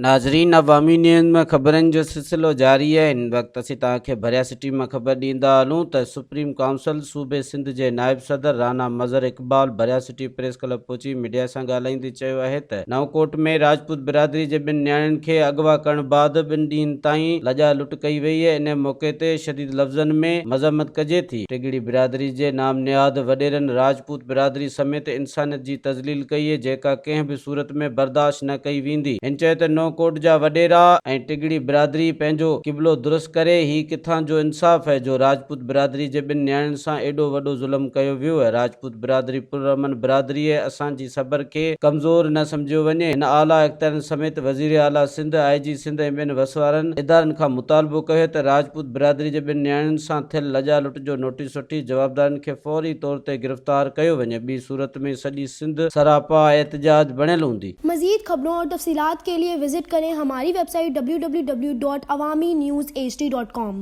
ناظرين عوامي نيوز ۾ خبرن جو سلسلو جاري آهي هن وقت اسين توهان کي ڀريا سٽي مان خبر ڏيندا هلون ته سپريم ڪائونسل صوبي سنڌ جي نائب صدر رانا مظهر اقبال ڀريا سٽي پريس ڪلب پهچي ميڊيا سان ڳالهائيندي چيو آهي ته نئون ڪوٽ ۾ راجپوت برادري جي ٻن نياڻين کي اغوا ڪرڻ بعد ٻن ڏينهن تائين لڄا لٽ ڪئي وئي ان موقعي تي شديد لفظن ۾ مذمت ڪجي ٿي ٽڳڙي برادري جي نام نهاد وڏيرن راجپوت برادري سميت انسانيت جي تذليل ڪئي جيڪا ڪنهن به صورت ۾ برداشت نه ڪئي ويندي. هن چيو ته نئون ڪوٽ جا وڏيرا ۽ ٽڳڙي برادري پنهنجو قبلو درست ڪري، هي ڪٿان جو انصاف اهي جو راجپوت برادري جي ٻن نياڻين سان ايڏو وڏو ظلم ڪيو ويو اهي، راجپوت برادري پرامن برادري اهي، اسان جي صبر کي ڪمزور نه سمجهيو وڃي. هن اعليٰ اختيارين سميت وزير اعليٰ سنڌ، آء جي سنڌ ۽ ٻين وسوارن ادارن کان مطالبو ڪيو ته راجپوت برادري جي ٻن نياڻين سان ٿيل لڄا لٽ جو نوٽيس وٺي جوابدارن کي فوري طور تي گرفتار ڪيو وڃي ٻي صورت ۾ سڄي سنڌ سراپا احتجاج بڻيل هوندي. مزيد خبرون اور تفصيلات کے لئے وزٽ ڪرين ھماري web site www.awamiNewsHD.com.